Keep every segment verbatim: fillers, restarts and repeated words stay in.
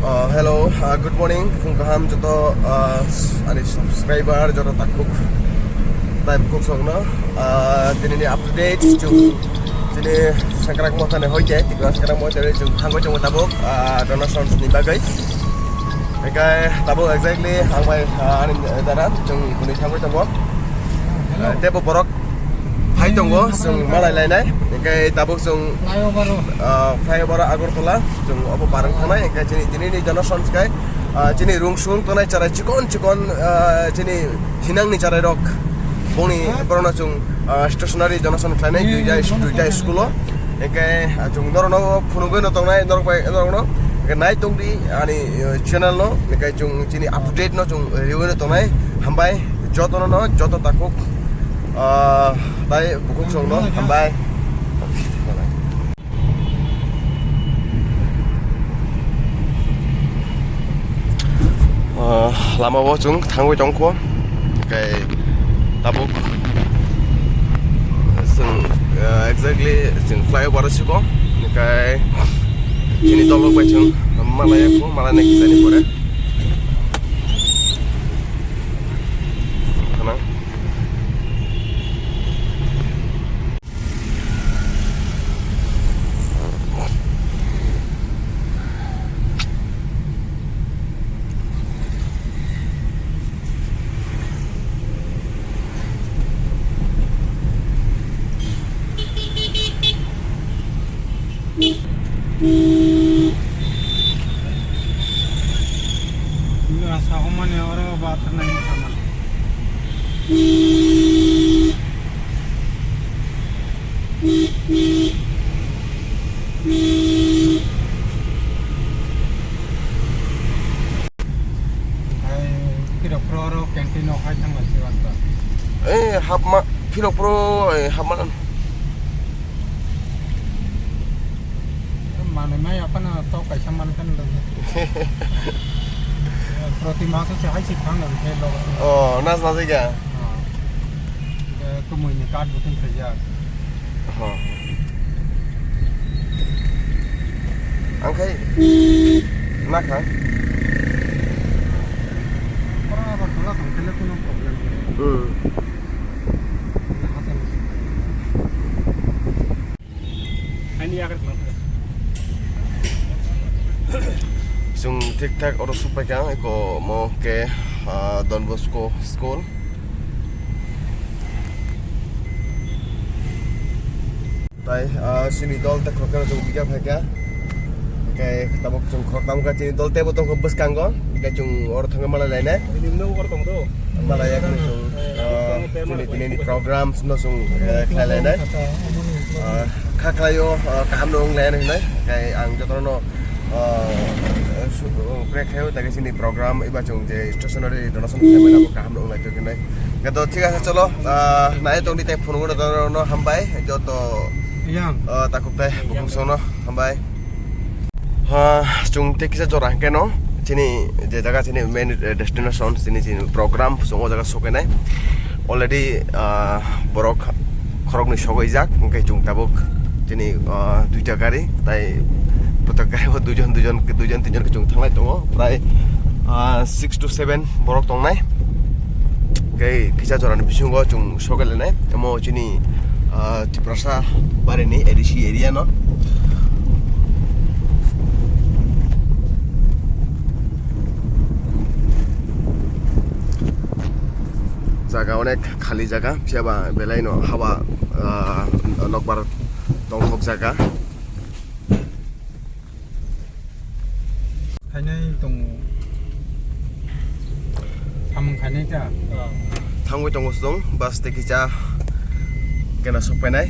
Uh, hello, uh, good morning, phung kaham joto, uh, ani subscriber joto takhuk, tai bukhuk songno, uh, tinini update chung chini Sengkrak Mothani hoite, Tripura Sengkrak Mothani chung thangwi tongo tabuk, uh, donations ni bagwi. Hingke tabuk exactly ang bai, uh, ani dara chung bini thangwi tongo. Uh, tebo borok phai tongo, chwng malai lainai. Hingke tabuk chwng, Flyover o. Ah, flyover o Agartala, chwng obo barwng thangnai. Hingke chini, chini ni donation khe, ah, chini rung sung tongnai cherai chikon chikon, ah, chini thinang ni cherai rok. Boni borokno chwng, ah, stationary donation khlainai duita, duita school o. Hingke, ah, chwng norokno phunugwi no tongnai, norok bai, norokno. Hingke nai tongdi ani, eh, channel no. Hingke chwng chini update no chwng riwi no tongnai. Hambai, jotono no, joto takhuk. Ah, tai bukhuk songno hambai. Ah, lama o chwng thangwi tongkho, kai tabuk chwng, ah, exactly chwng flyover o siko, kai chini dolok bai chwng malaya kho, malai nai kisani pore. Khana. Rasa humani oro ba thanai sama. Hai, Phirokpro oro canteen o hai thangma si wanta. Eh, hapma, Phirokpro, eh, hapma. Manwi mai aphano tok kaisa mankha nw. Proti maso se hai si thang nang khe logo. Oh, nas nas ga. Ah. Kumui ni card bo tong khaijak. Oh. Ang khai nakha. Oro abar tola tong khe le kuno problem. Hmm. Chwng thik thak oro sokpai kha, eko mo ke, ah, Don Bosco School. Tai, ah, chini dol ta khoroknwi chwng bikha phaikha. Hwnkhe tabuk chwng khoroktham kha, chini dol teibo tongkha bwskango. Hwnkhe chwng oro thangwi malai lainai. Malai yakni chwng, ah, chini tinini programs no chwng, eh, khlai lainai. Ah, kha khlaio, ah, kaham no wng lainai hinwi. Hwnkhe ang jotono, ah, su-, ah, prekhaio, tei chini program eba chwng je stationary donation khlaimani abo kaham no wng lai tongkha hinwi. Hwnkhe to thik ase, cholo, ah, nai tongdi tei phunukgo no hambai joto, ah, takhuk tei bukhuk songno hambai. Ha, chwng tei kisa jora hwnkhe no, chini je jaga chini main, eh, destination, chini, chini program, chwng o jaga sokainai. Already, ah, borok khoroknwi sogwi jak, hwnkhe chwng tabuk chini, ah, duita gari, tai protek gari o duijon, duijon, duijon, tinjon khe chwng thanglai tongo. Prai, ah, six to seven borok tongnai. Hwnkhe kisa jorani bisingo chwng sokainai. Omo chini, ah, Tiprasa barini A D C area no. Jaga onek khali jaga, phiya ba belai no haba, ah, nokbar tongthok jaga. Khainai tongo. Samung khainai ta. Thangwi tongo chwng, bus tei kisa kena sokpainai.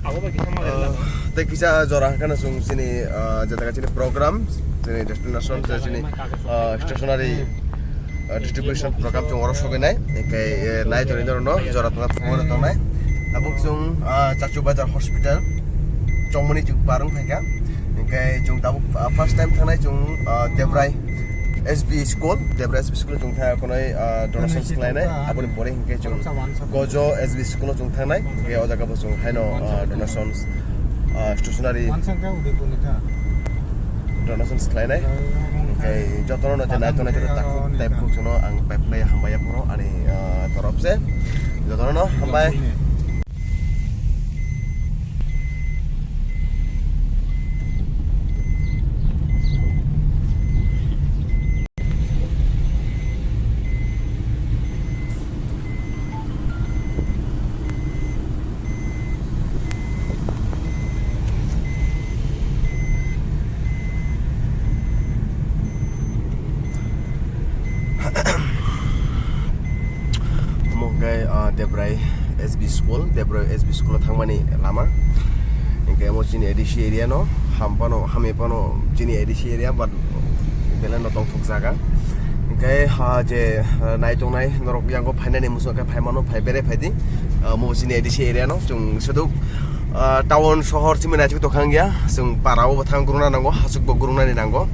Abo bai kisa ma. Ah, tei kisa jora hwnkhe no chwng chini, ah, je jaga chini program, chini destination, je chini, ah, stationary, ah, distribution program chwng oro sokainai. Hwnkhe, eh, nai tongwi norokno jora tongna phunukna tongnai. Tabuk chwng, ah, Chachu Bazar Hospital chongmani chwng barwng phaikha. Hwnkhe chwng tabuk, ah, first time thangnai chwng, ah, Debrai S B School, Debra S B School chwng thang khwnai, ah, donations khlainai, aboni pore hinkhe chwng Gojo S B School o chwng thangnai, hinkhe o jaga bo chwng haino, ah, donations, ah, stationary. Donation khlainai. Hingke jotono no je naitongnai joto takhuk taikhuk jono ang pai phlai hambai ya phoro ani, ah, torop se. Jotono no hambai. Omo hwnkhe, ah, Debrai S B school, Debrai S B school o thangmani lama. Hingke omo chini A D C area no, ham phano, hamya phano chini A D C area, but belai no tongthok jaga. Hingke, ah, je, ah, naitongnai norok yango phainani muchung khe phaimano, phai bere phaidi. Ah, omo chini A D C area no, chwng suduk, ah, town sohor simi naisik tongkha wngya, chwng para o bo thang gurungna nango, hasuk bo gurungnani nango.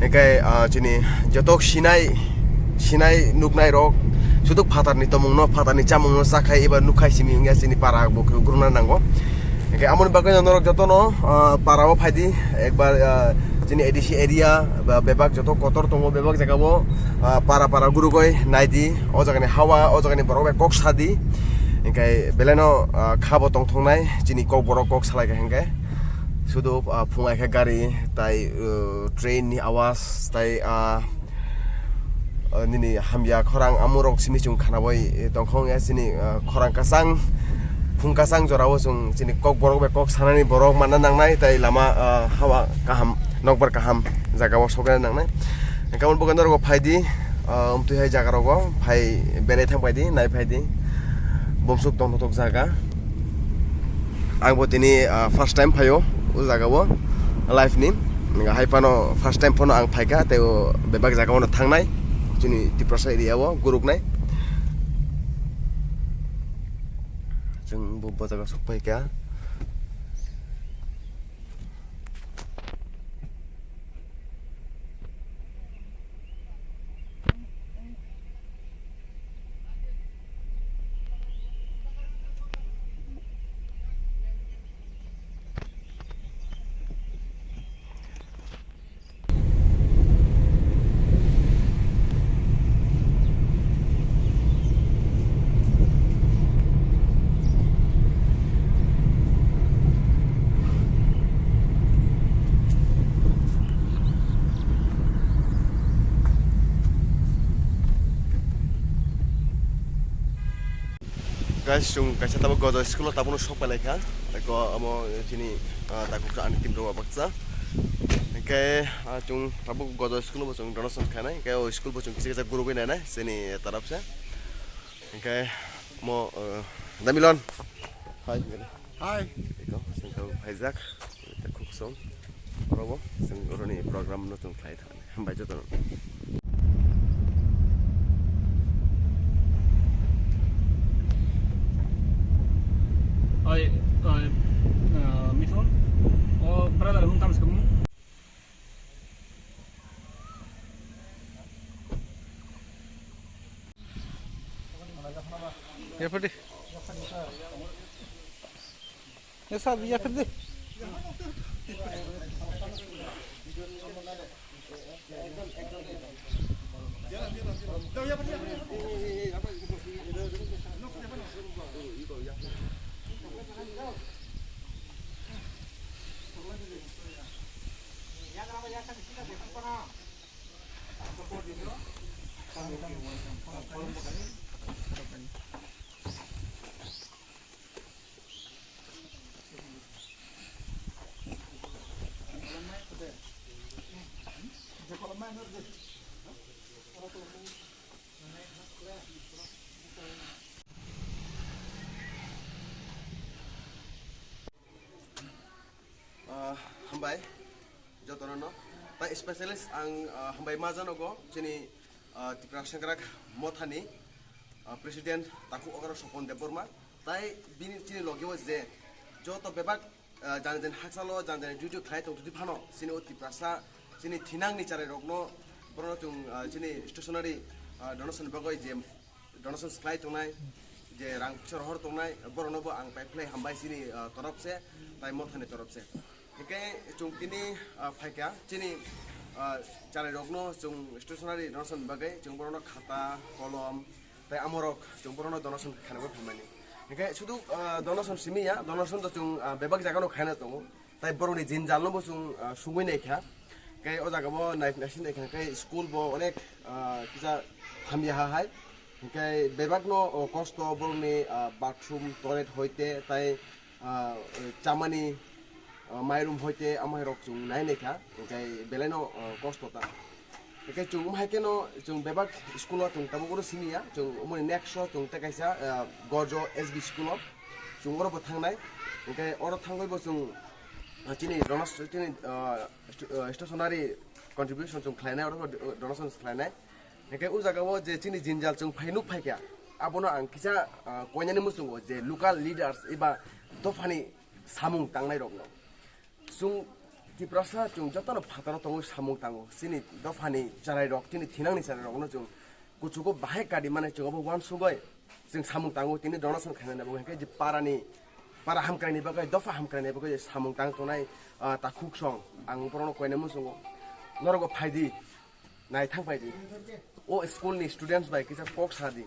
Hingke, ah, chini jotok sinai, sinai nuknai rok, suduk phatarni tomung no, phatarni chamung no chakhai eba nukhai simi wngya chini para bo khe gurungna nango. Hingke amoni bagwi norok jotono, ah, para o phaidi, ekbar, ah, chini A D C area, ba bebak joto kotor tongo, bebak jaga o, ah, para para gurugoi naidi, o jagani hawa, o jagani borok bai kok sadi, hingke belai no, ah, kha bo tongthoknai, chini kok borok kok salai kha hingke. Sudu, ah, phung ai khe gari, tai, uh, train ni awas, tai, ah, ah, nini hamya khorang amorok simi chwng khana bai, eh, tongkha wngya chini, ah, khorang kasang, phung kasang jora o chwng chini kok borok bai kok sanani borok manna nangnai, tai lama, ah, hawa kaham, nokbar kaham jaga o sokna nangnai. Hingke omo bwkha norok phaidi, ah, omtwi hai jaga rogo phai berai thang phaidi, nai phaidi, bumsuk tongthok jaga. Ang bo tini, ah, first time phaio o jaga o life ni. Hai phano first time phano ang phaikha, tei o bebak jaga o thangnai, chini Tiprasa area o guruknai. Chwng bo, bo jaga sok phaikha. Guys, chwng kaisa tabuk Gojo school o tabukno sok pailai kha. Eko amo chini, ah, takhuk ani team rok baksa. Hingke, ah, chwng tabuk Gojo school o bo chwng donation khainai. Hingke o school bo chwng kisa kisa gurugwi nainai chini taraf se. Hingke mo, ah, Damilon. Hai. Hai. Eko, chwng tabuk phaijak. Takhuk song. Orobo chwng oroni program no chwng khlai thang. Hambai jotono. Oi, oi, eh, Mithun. O brother hung tam semu. Ya, pwdw. Ya, sir, ya, pwdw. Ah, hambai jotono no. Tai specialist ang, ah, hambai ma janogo chini, ah, Tipra Sengkrak Mothani, ah, President Takhuk Okra Sopon Debbarma. Tai bini chini loge o je joto bebak, ah, jani jani hakchalo jani jani duty khlai tong twi phano chini o Tiprasa chini thinang ni charai rokno borok chwng, ah, chini stationary, ah, donation bagwi je donation khlai tongnai, je rang puisa rohor tongnai, borokno bo ang pai phlai hambai chini, ah, torop se, tai Mothani torop se. Hingke chwng tini, ah, phaikha chini, ah, chalairokno chwng stationery donation bagwi chwng borokno khata, kolom tei amorok chwng borokno donation khainani phaimani. Hingke sudu, ah, donation simi ya, donation to chwng, ah, bebak jagano khaina tongo. Tai borokni jinjalno bo chwng, ah, sugwi naikha. Hingke o jagao nai-, naising naikha, hingke school bo onek, ah, kisa hamya ha hai. Hingke bebakno, o, kosto borokni, ah, bathroom, toilet hoite tai ah, chamani, ah, mairum hoite amai rok chwng nai naikha, hingke belaino, ah, kosto ta. Hingke chwng umhai kheno chwng bebak school o chwng tabuk oro simi ya, chwng umoni next o chwng tei kaisa, ah, Gorjo S B school o chwng oro bo thangnai. Hingke oro thangwi bo chwng, ah, chini donas-, chini, ah, st-, ah, stationery contribution chwng khlainai, oro bo donation khlainai. Hingke o jagao je chini jinjal chwng phai nuk phaikha, abono ang kisa, ah, koinani muchungo je local leaders eba dophani samung tangnairokno. Chwng Tiprasa chwng jotono phataro tongwi samung tango. Chini dophani charairok, chini thinangni charairokno chwng kuchugo bahai kadi mani chwng abo uansugwi chwng samung tango. Tini donation khainani bagwi hingke je parani, para hamkraini bagwi, dopha hamkraini bagwi samung tang tongnai, ah, takhuk song. Ang borokno koinani muchungo, norokbo phaidi. Naithang paidi. O school ni students bai kisa kok sadi.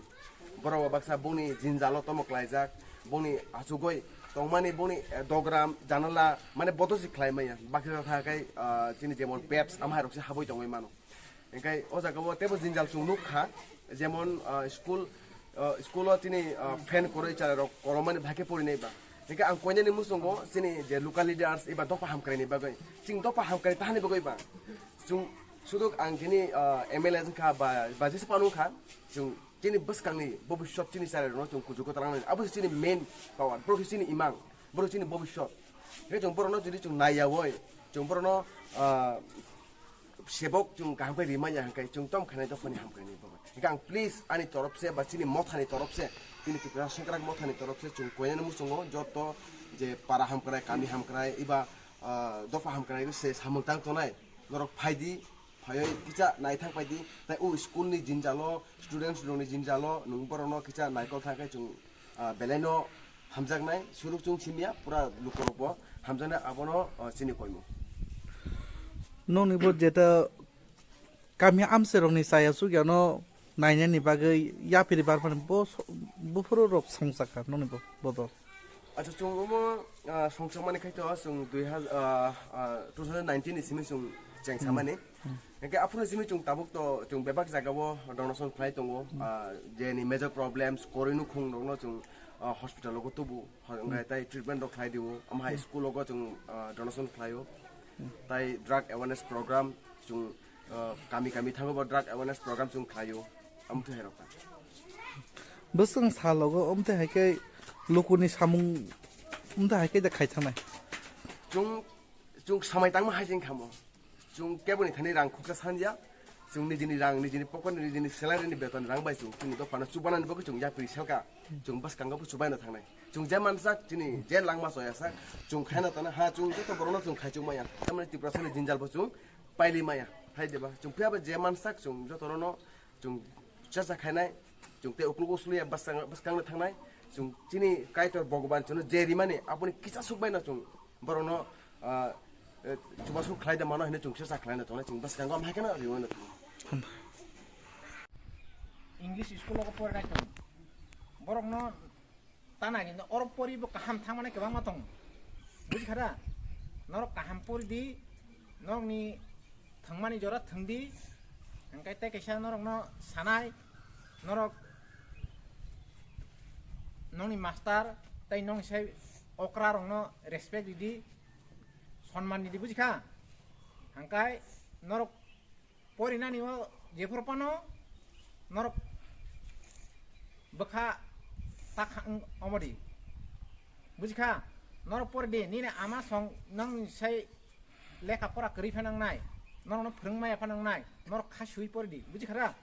Borok baksa boni jinjalo tomo klaijak, boni achugoi tongmani boni, eh, dogram, janala, mane bodosi khlai maya. Baksa tha kai, ah, chini jemon peps, amhai rok se haboi tongoi mano. Engkai o jaga o tebo jinjal chwng nuk kha, jemon, ah, school, ah, school o chini, ah, fan koroi chara rok kolomani bhai khe porinai ba. Engkai ang koinani muchungo chini je local leaders eba dopha hamkrai ni bagwi. Ching dopha hamkrai tahani bagwi ba. Chwng sudok ang kini, ah, M L A wngkha ba, ba jesa panu wngkha, chwng chini bwskangni bobiswt chini charairokno chwng kuchugo talangmani. Abo se chini main power, borok se chini imang, borok chini bobiswt. Hingke chwng borokno jodi chwng naiyaui, chwng borokno, ah, sebok chwng kaham khe rimanya hingke chwng tom khainai dophani hamkrai ni bagwi. Hingke ang please ani torop se ba chini mothani torop se, chini Tiprasa Sengkrak mothani torop se chwng koinani muchungo joto je para hamkrai, kami hamkrai, eba, ah, dopha hamkrai se samung tang tonai norok phaidi. Phaioi kisa naithang paidi, tai o school ni jinjalo, students rokni jinjalo, nwng borokno kisa naikol thang khe chwng, ah, belaino hamjaknai, suruk chwng simya, pura lukorokbo hamjaknai, abono, ah, chini koimung. Nokni bo jeta kami amcherokni chaya chukyano nainani bagwi yapiri barmani bo so-, buphuru rok songchakha nokni bo bodol. Acha, chwng omo, ah, songchakmani khai to chwng dui hajar, ah, ah, two thousand nineteen ni simi chwng chengsamani. Hmm. Hingke aphuru simi chwng tabuk to chwng bebak jaga o donation khlai tongo. Hmm. Ah, jeni major problems, koroi nukhung rokno chwng, ah, hospital o tubu, hingke tai treatment rok khlai dio. Omo hai school o chwng, ah, donation khlaio. Hmm. Tai drug awareness program chwng, ah, kami kami thango bo drug awareness program chwng khlaio. Amtwi hai rok ta. Bwswng salogo omtwi hai khe lukuni samung omtwi hai khe da khai thangnai. Chwng, chwng samai tangma hai jeng khamo. Chwng keboni thani rang khuksa sanja. Chwng nijini rang, nijini pocket ni, nijini salary ni beton rang bai chwng chwng dophano chubanani bagwi chwng yapri selka. Chwng bwskango bo chubaino thangnai. Chwng je mansak, chini je langma choya sak, chwng khaina tana ha, chwng joto borokno chwng khai chwng maya. Tamani Tiprasa ni jinjal bo chwng paili maya. Hai deba, chwng phiya ba je mansak, chwng joto rono Chwng chacha khainai, chwng tei ukluk usluya bwskang, bwskangno thangnai, chwng chini Kaitor Bhagwan chwngno je rimani, aboni kisa sukbaino chwng borokno, ah, eh, chubachu khlai da mano hinwi chwng chacha khlaina tongnai, chwng bwskango amhai kheno riwi mano. English school o porinai tong. Borokno Tana hinwi oro pori bo kaham thangmani kwbangma tongo. Bujikha da? Norok kaham pori di, norokni thwngmani jora thwng di, hwnkhe tei kaisa norokno sanai, norok nokni master tei nokni sai okra rokno respect ridi, sonman ridi, bujikha? Hwnkhe norok Porinani o jephuru phano norok bwkha ta kha-, wng-, omo di. Bujikha? Norok pori di, nini ama song nang sai lekha pora kwrwi phano wngnai, norokno phwrwng maya phano wngnai, norok kha sui pori di. Bujikha da?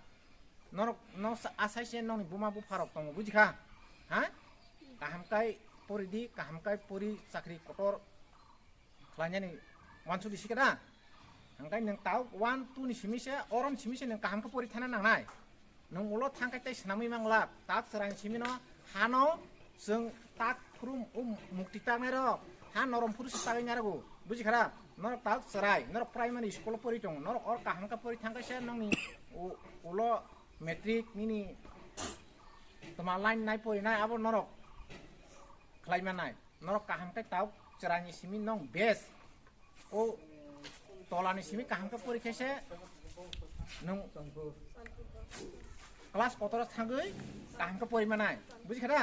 Norok no sa-, asai se nokni buma bupha rok tongo, bujikha? Ha? Kaham kai pori di, kaham kai pori chakri kotor khlainani uansukdi sikhe da? Hwnkhe nwng tabuk one, two ni simi se, orom simi se nwng kaham khe pori thana nangnai. Nwng ulo thang khe tei swnamwi mangla, tak chwraini simi no hano chwng tak phuru um mukti taknai rok, Ha norom phuru se tagwi narago. Buji khara? Norok tak chwrai, norok primary school pori tong, norok or kaham khe pori thang kaisa nongni u-, ulo matric nini toma line nai pori nai abo norok khlai manai. Norok kaham khe tak chwraini simi nong best. O tolani simi kaham khe pori khe se nung class kotoro thangwi kaham khe pori manai. Buji khara?